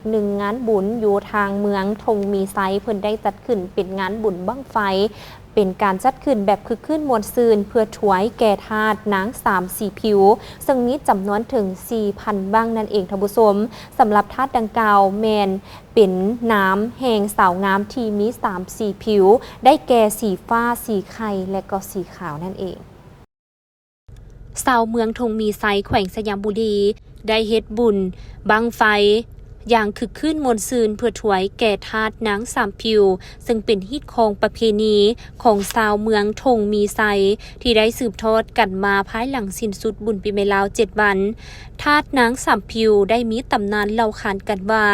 ໜຶ່ງງານບຸນຢູ່ທາງເມືອງທົ່ງມີໄຊ ເພິ່ນໄດ້ຈັດຂຶ້ນເປັນງານບຸນບັ້ງໄຟ ເປັນການຈັດຂຶ້ນແບບຄຶກຄື້ນມ່ວນຊື່ນ ເພື່ອຖວາຍແກ່ທາດນາງສາມສີຜິວ ເຊິ່ງມີຈຳນວນເຖິງສີ່ພັນບັ້ງນັ້ນເອງທ່ານຜູ້ຊົມ. ສຳລັບທາດດັ່ງກ່າວແມ່ນເປັນນາມແຫ່ງສາວງາມທີ່ມີສາມສີຜິວ ໄດ້ແກ່ສີຟ້າ, ສີໄຂ່ ແລະ ກໍສີຂາວນັ້ນເອງ. ຊາວເມືອງທົ່ງມີໄຊ ແຂວງໄຊຍະບູລີ ໄດ້ເຮັດບຸນບັ້ງໄຟຢ່າງຄຶກຄື້ນມ່ວນຊື່ນ ເພື່ອຖວາຍແກ່ທາດນາງສາມຜິວ ເຊິ່ງເປັນຮີດຄອງປະເພນີຂອງຊາວເມືອງທົ່ງມີໄຊ ທີ່ໄດ້ສືບທອດກັນມາພາຍຫຼັງສິ້ນສຸດບຸນປີໃໝ່ລາວເຈັດວັນ. ທາດນາງສາມຜິວໄດ້ມີຕຳນານເລົ່າຂານກັນວ່າ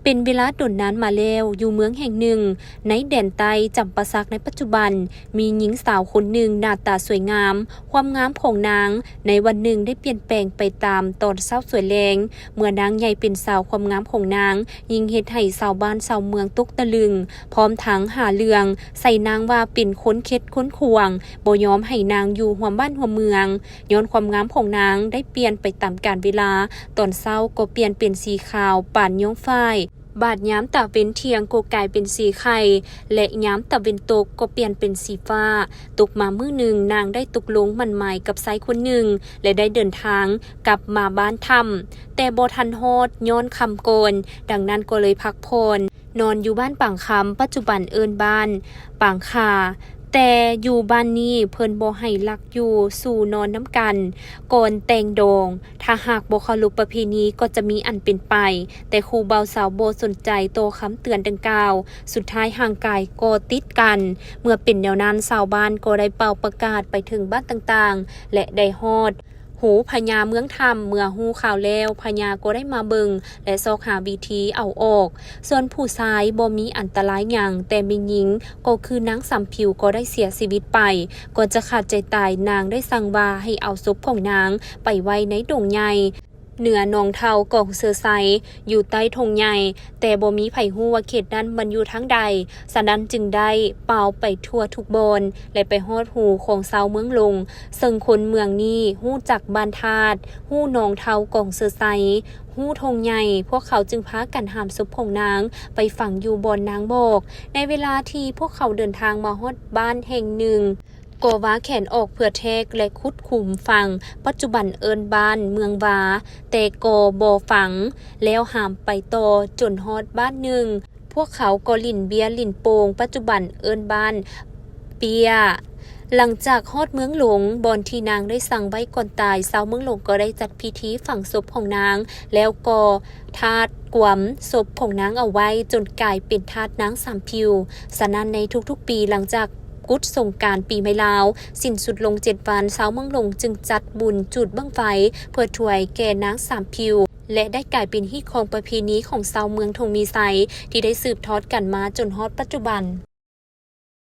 ເປັນເວລາດົນນານມາແລ້ວ ຢູ່ເມືອງແຫ່ງໜຶ່ງໃນແດນໃຕ້ຈຳປາສັກໃນປັດຈຸບັນ ມີຍິງສາວຄົນໜຶ່ງໜ້າຕາສວຍງາມ, ຄວາມງາມຂອງນາງໃນວັນໜຶ່ງໄດ້ປ່ຽນແປງໄປຕາມຕອນເຊົ້າສວຍແລງ. ເມື່ອນາງໃຫຍ່ເປັນສາວ ຄວາມງາມຂອງນາງຍິ່ງເຮັດໃຫ້ຊາວບ້ານຊາວເມືອງຕົກຕະລຶງ, ພ້ອມທັງຫາເລື່ອງໃສ່ນາງວ່າເປັນຄົນເຂັດຄົນຂວາງ, ບໍ່ຍອມໃຫ້ນາງຢູ່ຮ່ວມບ້ານຮ່ວມເມືອງ. ຍ້ອນຄວາມງາມຂອງນາງໄດ້ປ່ຽນໄປຕາມການເວລາ, ຕອນເຊົ້າກໍປ່ຽນເປັນສີຂາວປານຍ້ອງຝ້າຍ, ບາດຍາມຕາເວັນທ່ຽງກໍກາຍເປັນສີໄຂ່ ແລະ ຍາມຕາເວັນຕົກກໍປ່ຽນເປັນສີຟ້າ. ຕົກມາມື້ໜຶ່ງ, ນາງໄດ້ຕົກລົງໝັ້ນໝາຍກັບຊາຍຄົນໜຶ່ງ ແລະ ໄດ້ເດີນທາງກັບມາບ້ານຖ້ຳ, ແຕ່ບໍ່ທັນຮອດ, ຍ້ອນຄ່ຳກ່ອນ, ດັ່ງນັ້ນກໍເລີຍພັກຜ່ອນນອນຢູ່ບ້ານປາງຄຳ, ປັດຈຸບັນເອີ້ນບ້ານປາງຄາ. ແຕ່ຢູ່ບ້ານນີ້ເພິ່ນບໍ່ໃຫ້ລັກຢູ່ສູ່ນອນນຳກັນ, ກ່ອນແຕ່ງດອງ ຖ້າຫາກບໍ່ເຄົາລົບປະເພນີກໍຈະມີອັນເປັນໄປ, ແຕ່ຄູ່ບ່າວສາວບໍ່ສົນໃຈຕໍ່ຄຳເຕືອນດັ່ງກ່າວ. ສຸດທ້າຍຮ່າງກາຍກໍຕິດກັນ, ເມື່ອເປັນແນວນັ້ນ ຊາວບ້ານກໍໄດ້ເປົ່າປະກາດໄປເຖິງບ້ານຕ່າງໆ ແລະ ໄດ້ຮອດຫູພະຍາເມືອງຖ້ຳ. ເມື່ອຮູ້ຂ່າວແລ້ວ ພະຍາກໍໄດ້ມາເບິ່ງ ແລະ ຊອກຫາວິທີເອົາອອກ. ສ່ວນຜູ້ຊາຍບໍ່ມີອັນຕະລາຍຫຍັງ, ແຕ່ແມ່ຍິງກໍຄືນາງສາມຜິວກໍໄດ້ເສຍຊີວິດໄປ. ກ່ອນຈະຂາດໃຈຕາຍ, ນາງໄດ້ສັ່ງວ່າໃຫ້ເອົາສົບຂອງນາງໄປໄວ້ໃນດົງໃຫຍ່ ເໜືອໜອງເທົາກອງເຊີໄຊ ຢູ່ໃຕ້ທົ່ງໃຫຍ່, ແຕ່ບໍ່ມີໃຜຮູ້ວ່າເຂດນັ້ນມັນຢູ່ທາງໃດ, ສະນັ້ນຈຶ່ງໄດ້ປ່າວໄປທົ່ວທຸກບ່ອນ ແລະ ໄປຮອດຫູຂອງຊາວເມືອງຫຼົງ, ເຊິ່ງຄົນເມືອງນີ້ຮູ້ຈັກບ້ານທາດ, ຮູ້ໜອງເທົາກອງເຊີໄຊ, ຮູ້ທົ່ງໃຫຍ່, ພວກເຂົາຈຶ່ງພາກັນຫາມສົບຂອງນາງໄປຝັງຢູ່ບ່ອນນາງບອກ. ໃນເວລາທີ່ພວກເຂົາເດີນທາງມາຮອດບ້ານແຫ່ງໜຶ່ງ ກໍຫວ້າແຂນອອກເພື່ອແທກ ແລະ ຂຸດຂຸມຝັງ, ປັດຈຸບັນເອີ້ນບ້ານເມືອງຫວ້າ, ແຕ່ກໍບໍ່ຝັງ, ແລ້ວຫາມໄປຕໍ່ຈົນຮອດບ້ານໜຶ່ງ. ພວກເຂົາກໍຫຼິ້ນເບ້ຍຫຼິ້ນໂປ່ງ, ປັດຈຸບັນເອີ້ນບ້ານເປ້ຍ. ຫຼັງຈາກຮອດເມືອງຫຼົງ, ບ່ອນທີ່ນາງໄດ້ສັງໄວ້ກ່ອນຕາຍ, ຊາວເມືອງຫຼົງກໍໄດ້ຈັດພິທີຝັງສົບຂອງນາງ, ແລ້ວກໍທາດກວມສົບຂອງນາງເອົາໄວ້, ຈົນກາຍເປັນທາດນາງສາມຜິວ. ສະນັ້ນ, ໃນທຸກໆປີ, ຫຼັງຈາກ ກຸດສົງການປີໃໝ່ລາວສິ້ນສຸດລົງເຈັດວັນ, ຊາວເມືອງຫຼົງຈຶ່ງຈັດບຸນຈູດບັ້ງໄຟເພື່ອຖວາຍແກ່ນາງສາມຜິວ ແລະ ໄດ້ກາຍເປັນຮີດຄອງປະເພນີຂອງຊາວເມືອງທົ່ງມີໄຊ ທີ່ໄດ້ສືບທອດກັນມາຈົນຮອດປັດຈຸບັນ.